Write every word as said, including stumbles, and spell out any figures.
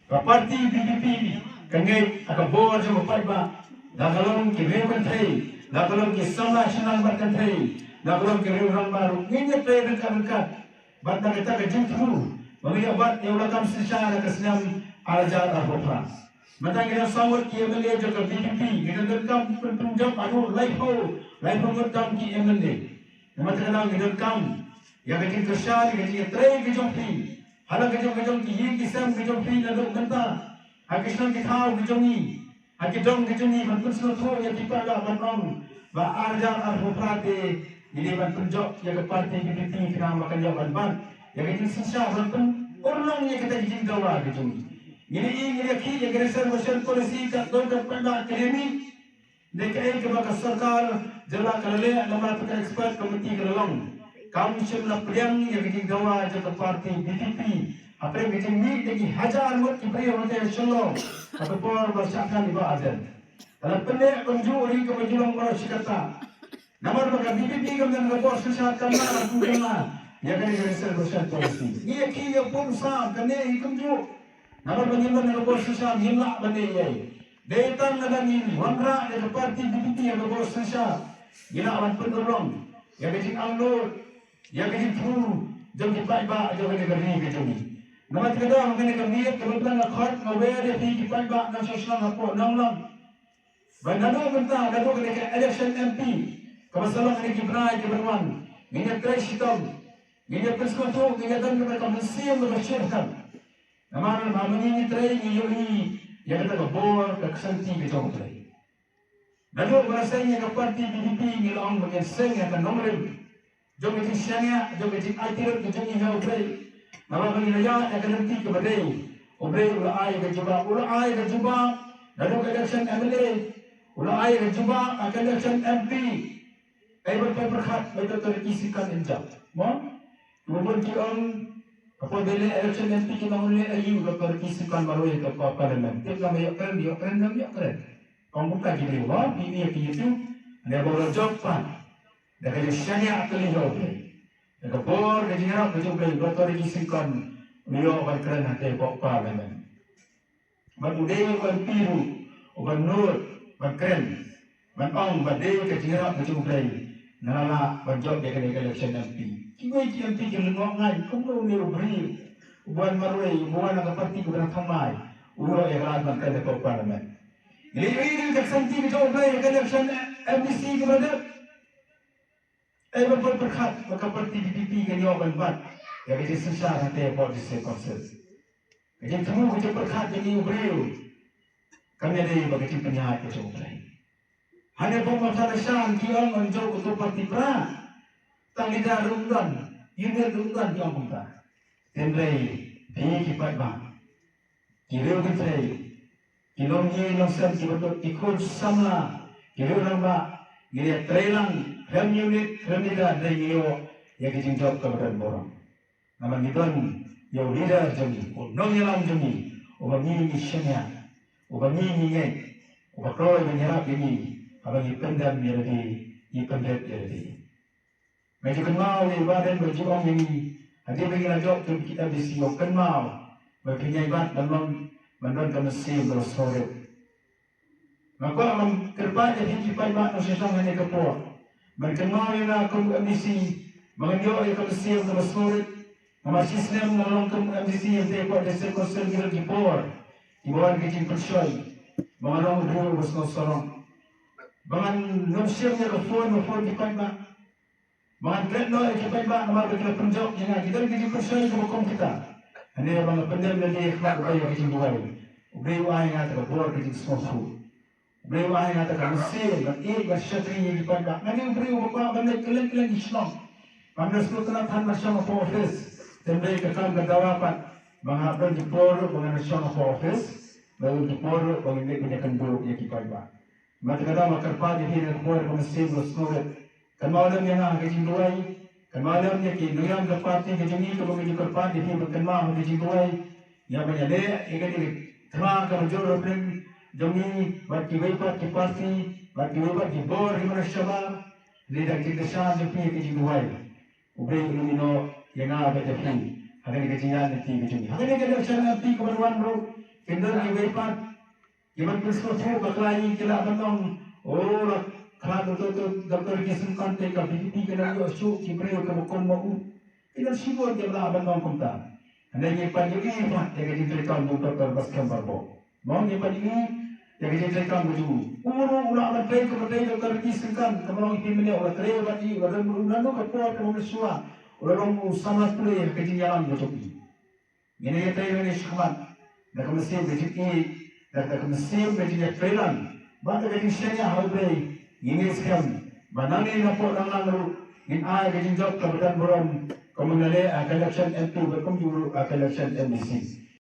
Ka party B P P ka ngeit ha ka bor jong ka paidbah, la ka long ki riew kynthei, la ka long ki samla shnong bad kynthei, la ka long ki riew rangbah ruh, ngin ïa trei ryngkat ryngkat. Bad na kata ka jingthmu ba ngi ïa bat ïa u lakam synshar ha ka snem ar hajar arphew phra. Mynta ngi dang saw ngut ki M L A jong ka B P P, ngi dang donkam pynpynjop haduh laiphew, laiphew ngut tam ki M L A. Namar kata ngi donkam ïa ka jingkyrshan, ïa ka jingïatrei ka jong phi ha la ka jong ka jong ki ïing ki sem ka jong phi naduh mynta ha ki shnong ki thaw ka jong ngi. Ha ki dong ki jong ngi ban pynsngewthuh ïa ki paidbah ban ong ba ar hajar arphew phra te ngi dei ban pynjop ïa ka party B P P khnang ba kan ïoh ban bat ïa ka jingsynshar ban pynurlong ïa kata ka jingdawa ka jong ngi. Ngi dei ngi dei ki ïa ka reservation policy ka dong ka paidbah ka dei ni. Dei kaei kaba ka sorkar jylla ka la leh namar ka expert committee ka la long. Kam shym la pdiang ïa ka jingdawa jong ka party B P P. Hapdeng ka jingmih da ki hajar ngut ki briew hangta sha Shillong ha ka por ba shah khan i Bah Ardent. Ka la pynleh kumjuh ri kaba ju long baroh shi katta. Namar ba ka B P P kam don ka bor synshar, kam lah ban pynjah ïa kane ka reservation policy. Ngi ïa ki ïa pun sam kane hi kumjuh. Namar ba ngim don ka bor synshar ngim lah ban ïa. Dei tang lada ngi wanrah ïa ka party B P P ïa ka bor synshar, ngi lah ban pynurlong ïa ka jingangnud ïa ka jingthmu jong ki paidbah jong kane ka ri ka jong ngi. Namar kata ka daw kane ka miet kaba pynang ka khot nga wer ïa phi ki paidbah nongshong shnong hapoh Nonglang. Ba naduh mynta, naduh kane ka election M P kaba sa long ha kine ki bnai kiban wan, ngin ïa trei shitom, ngin ïa pynsngewthuh, ngin ïa don kata ka mynsiem kaba shyrkhei. Namar ba ma ngi ngi trei ngi ïohi ïa kata ka bor ka ksangti ka jong U Blei. Naduh ba la seng ïa ka party B P P ngi la ong ba ngin seng ïa ka nongrim jong ka jingshaniah, jong ka jingaiti lut ka jong ngi ha U Blei. Namar ba ngi la ïaid ïa ka lynti kaba dei. U Blei u la ai ka jubab, u la ai ka jubab naduh ka election M L A, u la ai ka jubab ha ka election M P. Ai ba pyrkhat ba Doctor Ricky Syngkon in jop. Mo? Bun ki ong, ka por ba leh election M P ki ong leh aïu, ka por ki Syngkon marwei ka por parliament. Tip lam ïoh kren, ïoh kren, lam ïoh kren. Ong kumta ki dei wa, pi ïa ki ïa tu. Ne ba la jop pat. Da ka jingshaniah ka liho. Da ka bor ka jingïarap ka jong ka Doctor Ricky Syngkon. Ïoh ban kren hangtei hapoh parliament. Bad u dei u M P ruh uban nud ban kren, ban ong ba dei ka jingïarap ka jong U Blei nga la lah ban jop ïa kane ka election M P. Kiwei ki M P ki lyngngoh ngai, kumno une u briew uban marwei, uban wan na ka party kaba dang thymmai, u ïoh ïa ka lad ban kren hapoh parliament. Ngi la ïohi ruh ka ksangti ka jong U Blei ha ka election M D C kaba la dep. Ei, ban pyrkhat ba ka party B P P kan ïoh ban bat ïa ka jingsynshar hangtei hapoh District Council. Ka jingthmu, ka jingpyrkhat jong ngi u briew kam ïadei bad ka jingpynïaid ka jong U Blei. Hangne hapoh Mawthadraishan ki ong, ym jop uto u party pra. Tang leader ruh ym don, unit ruh ym don, ki ong kumta. Hynrei phi ki paidbah, ki riew kynthei, ki longïing longsem, ki bynta ki khun samla, ki riew rangbah, ngi la trei lang khlem unit khlem leader, hynrei ngi ïoh ïa ka jingjop kaba don burom. Namar ngi don ïa u leader jong ngi, u nongïalam jong ngi, uba ngi ngi shaniah, uba ngi ngi ngeit, uba kloi ban ïarap ïa ngi haba ngi pyndem ïa lade, ngi pynrit ïa lade. Nga ju kynmaw ïa i Bah Ardent ba ju ong ïa ngi hadien ba ngi la jop kum ki M D C, ong kynmaw ba phin ïai bat ban long, ban don ka mynsiem kaba sngewrit. Nga kwah ban kyrpad ïa phi ki paidbah nongshong shnong ha kane ka por ban kynmaw ïa nga kum M D C ba ngan ïoh ïa ka mynsiem kaba sngewrit. Namar shi snem nga long kum M D C hangtei hapoh District Council, ki don ki por kiba wan ka jingpynshoi ba ngan long u briew uba sngewsarong, ba ngan nym shim ïa ka phone, ba phone ki paidbah. Ba ngan klet noh ïa ki paidbah namar ba ki la pynjop ïa nga, ki don ki jingpynshoi kiba kum kita. Hynrei ba nga pyndem lade ha khmat U Blei ïa ka jingduwai, U Blei u ai ïa nga kata ka bor ka jingsngewsuk. U Blei u ai ïa nga kata ka mynsiem ban ïeit ban shakri ïa ki paidbah. Nga dei u briew uba kwah ban leit kylleng kylleng ki shnong. Ngam da sngewtynnat than ban shong hapoh office. Te hynrei ka kam ka dawa pat ba nga hap don ki por ruh ba ngan shong hapoh office, ba don ki por ruh ba ngan leit ban ïakynduh ïa ki paidbah. Namar kata nga kyrpad ïa phi na ka por kaba mynsiem kaba sngewrit. Kynmaw lem ïa nga ha ka jingduwai. Kynmaw lem ïa ki nongïalam ka party ka jong ngi kaba ngi ju kyrpad ïa phi ban kynmaw ha ka jingduwai. Ïa ban ïaleh ïa kane ka thma kaba jur ha pdeng jong ngi bad kiwei pat ki party. Bad kiwei pat ki bor kiba na shabar, lada ki kyrshan jong phi ha ka jingduwai, U Blei un ïehnoh ïa nga bad ïa phi ha kane ka jingïaid lynti ka jong ngi. Ha kane ka election M P kaba wan ruh, kin don kiwei pat kiban pynsngewthuh bakla ïa ngi, ki lah ban ong, oh, la khlad Doctor Ricky Syngkon te ka B J P ka dang ïoh shuh ki briew kiba kum ma u. Ki don shibun kiba lah ban ong kumta. Hynrei ngi pat ïohi pat ïa ka jingtrei kam u Doctor Batskhem Marbok. Mo, ngi pat ïohi ïa ka jingtrei kam ka jong u. U ruh u lah ban trei kumba trei Doctor Ricky Syngkon, kaba long hi mynne, u la trei bad i, u la don, u la don ka por kaba mynshuwa, u la long u samla pule ha ka jingïalam ka jong i. Ngin ïa trei lane shakhmat da ka mynsiem ka jingïeit, da ka mynsiem ka jingïatreilang bad da ka jingshaniah ha U Blei. Ngin ïa skhem ba nangne napoh nanglang ruh ngin ai ka jingjop kaba don burom, kumba ngi la leh ha ka election M P bad kumjuh ruh ha ka election M D C.